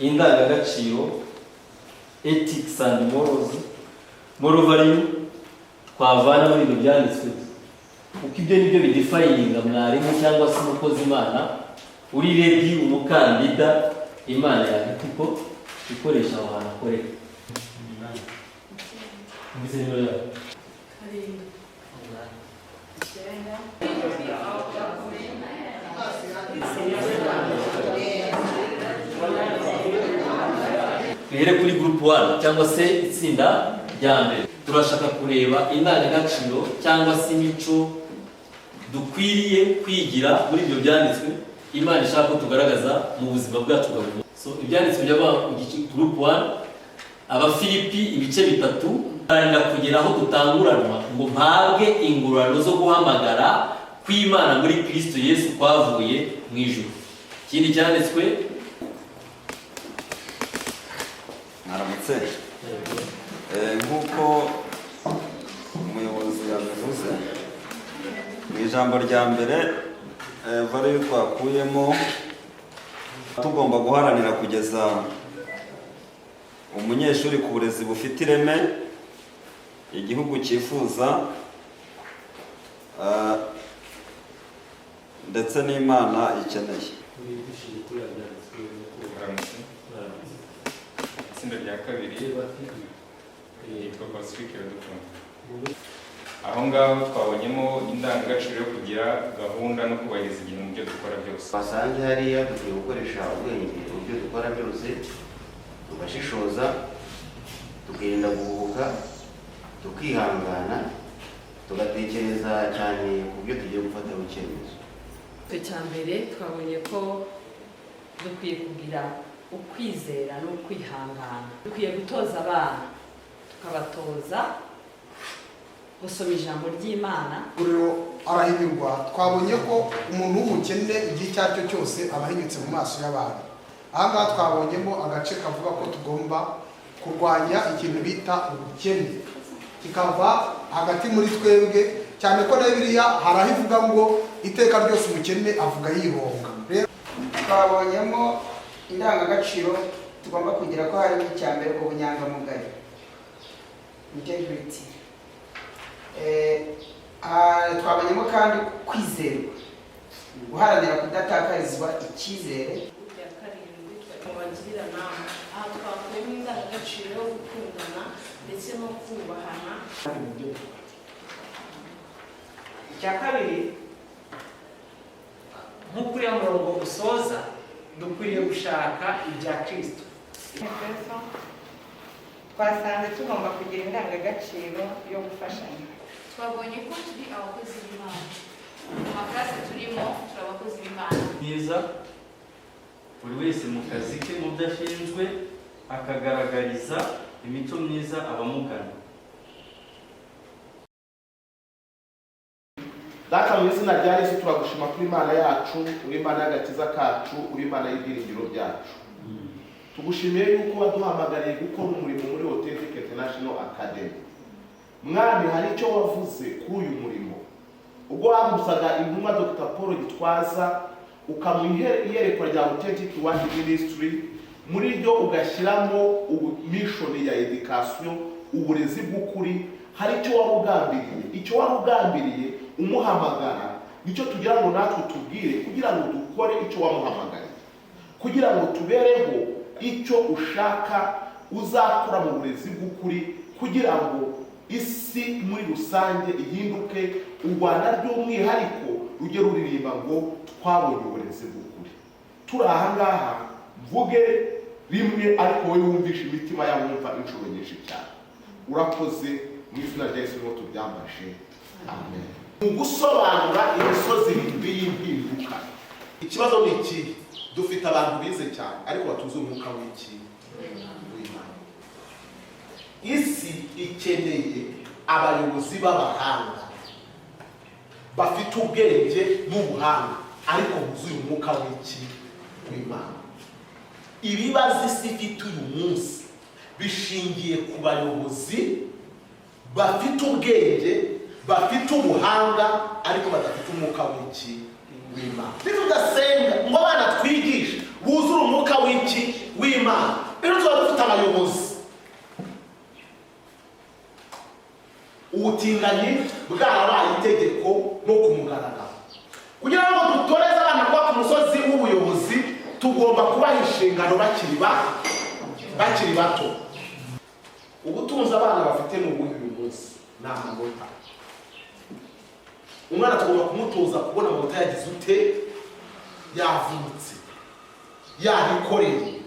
Indangagaciro, ethics and morals, moral value twavana muri ibyo byanditswe, kuko ibyo nibyo bidefininga mwarimu cyangwa se umukozi Imana uri ready, umukandida Imana yahita uko ikoresha aho hantu akorera. Mvuze nimero yawe. 7, 9. Duhere kuri group 1 cyangwa se itsinda rya mbere. Turashaka kureba indangagaciro cyangwa se imico dukwiriye kwigira muri ibyo byanditswe Imana ishaka ko tugaragaza mu buzima bwacu bwa buri munsi. So ibyanditswe by'aba group 1, Abafilipi ibice 3: haranira kugera aho dutanguranwa ngo mpabwe ingororano zo guhamagara kw'Imana muri Kristo Yesu kwavuye mu ijuru. Ikindi cyanditswe. Mwaramutse. Nk'uko umuyobozi yabivuze mu ijambo rya mbere, value twakuyemo, tugomba guharanira kugeza umunyeshuri ku burezi bufite ireme igihugu cyifuza, ndetse n'Imana ikeneye. Mwaramutse. Itsinda rya kabiri yitwa Pacifique Iradukunda. Aho ngaho twabonyemo indangagaciro yo kugira gahunda no kubahiriza igihe mu byo dukora byose. Twasanze hariya dukwiye gukoresha ubwenge mu byo dukora byose, tugashishoza, tukirinda guhubuka, tukihangana, tugatekereza cyane ku byo tugiye gufataho icyemezo. Icya mbere, twabonye ko dukwiye kugira ukwizera no kwihangana. Dukwiye gutoza abana, tukabatoza gusoma ijambo ry'Imana. Rero arahinyurwa. Twabonye ko umuntu w'umukene igihe icyo ari cyo cyose aba ahinyutse mu maso y'abantu. Aha ngaha twabonyemo agace kavuga ko tugomba kurwanya ikintu bita ubukene, kikava hagati muri twebwe, cyane ko na Bibiliya hari aho ivuga ngo iteka ryose umukene avuga yihonga. Rero Twabonyemo indangagaciro tugomba kugira, ko harimo icya mbere ubunyangamugayo, integrity. Twabonyemo kandi kwizerwa, guharanira kudatakarizwa icyizere. Rya karindwi, mubagirira nama. Aha twakuyemo indangagaciro yo gukundana ndetse no kubahana. Icya kabiri, nk'uko uriya murongo usoza, dukwiriye gushaka ibya Kirisito. Efeso, twasanze tugomba kugira indangagaciro yo gufashanya. Twabonye ko turi abakozi b'Imana. Mu makarasi turimo, turi abakozi b'Imana. Mwiza, buri wese mu kazi ke, mu byo ashinzwe, akagaragariza imico myiza abamugana. Data, mu izina rya Yesu, turagushima kuri Imana yacu, uri Imana y'agakiza kacu, uri Imana y'ibyiringiro byacu. Tugushimiye yuko waduhamagariye gukora umurimo muri Authentic International Academy. Mwami, hari icyo wavuze kuri uyu murimo ubwo wagusaga intumwa Dr Paul Gitwaza, ukamuha iyerekwa rya Authentic Word Ministry, muri ryo ugashyiramo mission ya education, uburezi bw'ukuri. Hari icyo wari ugambiriye. Icyo wari ugambiriye umuhamagara nicyo tugira ngo natwe tubwire, kugira ngo dukore icyo wamuhamagariye, kugira ngo tubereho icyo ushaka uzakora mu burezi bw'ukuri, kugira ngo isi muri rusange ihinduke, u Rwanda by'umwihariko rujye ruririmba ngo twabonye uburezi bw'ukuri. Turi aha ngaha, mvuge rimwe, ariko wowe wumvishe imitima y'abumva inshuro nyinshi cyane. Urakoze. Mu izina rya Yesu niho tubyambashe, amen. Mu gusobanura imisozi irindwi y'impinduka, ikibazo ni ikihe? Dufite abantu bize cyane ariko batuzi umwuka w'iki? W'Imana. Isi ikeneye abayobozi b'abahanga bafite ubwenge n'ubuhanga ariko buzuye umwuka w'iki? W'Imana. Ibibazo isi ifite uyu munsi bishingiye ku bayobozi bafite ubwenge, bafite ubuhanga, ariko badafite umwuka w'iki? W'Imana. Nitudasenga ngo abana twigishe buzure umwuka w'iki? W'Imana. Ubutinganyi bwarabaye itegeko no ku mugaragaro. Kugira ngo dutoreze abana kuba ku musozi w'ubuyobozi, tugomba kubaha inshingano bakiri bato. Ubutunzi abana bafite ni ubuhe uyu munsi? Ni amanota. Umwana tugomba kumutoza kubona amanota yagize ute? Yavutse yabikoreye.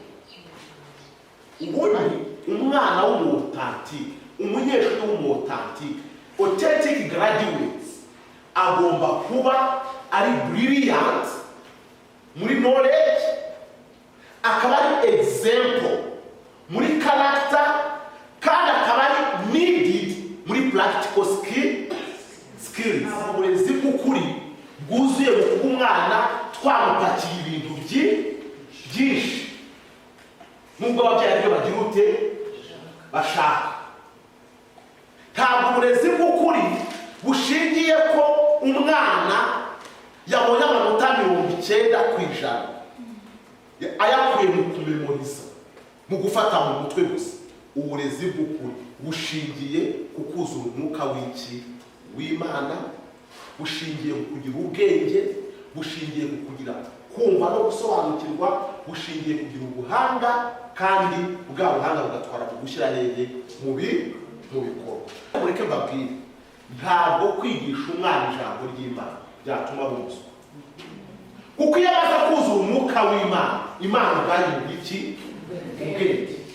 Ubundi umwana w'umu authentic, umunyeshuri w'umu authentic, authentic graduates, agomba kuba ari brilliant muri knowledge, akaba ari example muri character, kandi akaba ari needed muri practical skills. Uburezi bw'ukuri bwuzuye mu kuba umwana twamupakiye ibintu byinshi, nubwo ababyeyi aribyo bagira ute? Bashaka. Ntabwo uburezi bw'ukuri bushingiye ko umwana yabonye amanota 90% ayakuye mu kumemoriza, mu gufata mu mutwe gusa. Uburezi bw'ukuri bushingiye ku kuzura umwuka w'iki? W'Imana. Bushingiye ku kugira ubwenge, bushingiye ku kugira kumva no gusobanukirwa, bushingiye kugira ubuhanga, kandi bwa buhanga bugatwara ku gushyira hehe? Mu bikorwa. Mureke mbabwire, ntabwo kwigisha umwana ijambo ry'Imana byatuma buzwa, kuko iyo abaza kuzura umwuka w'Imana, Imana ubwayo imuha iki? Ubwenge.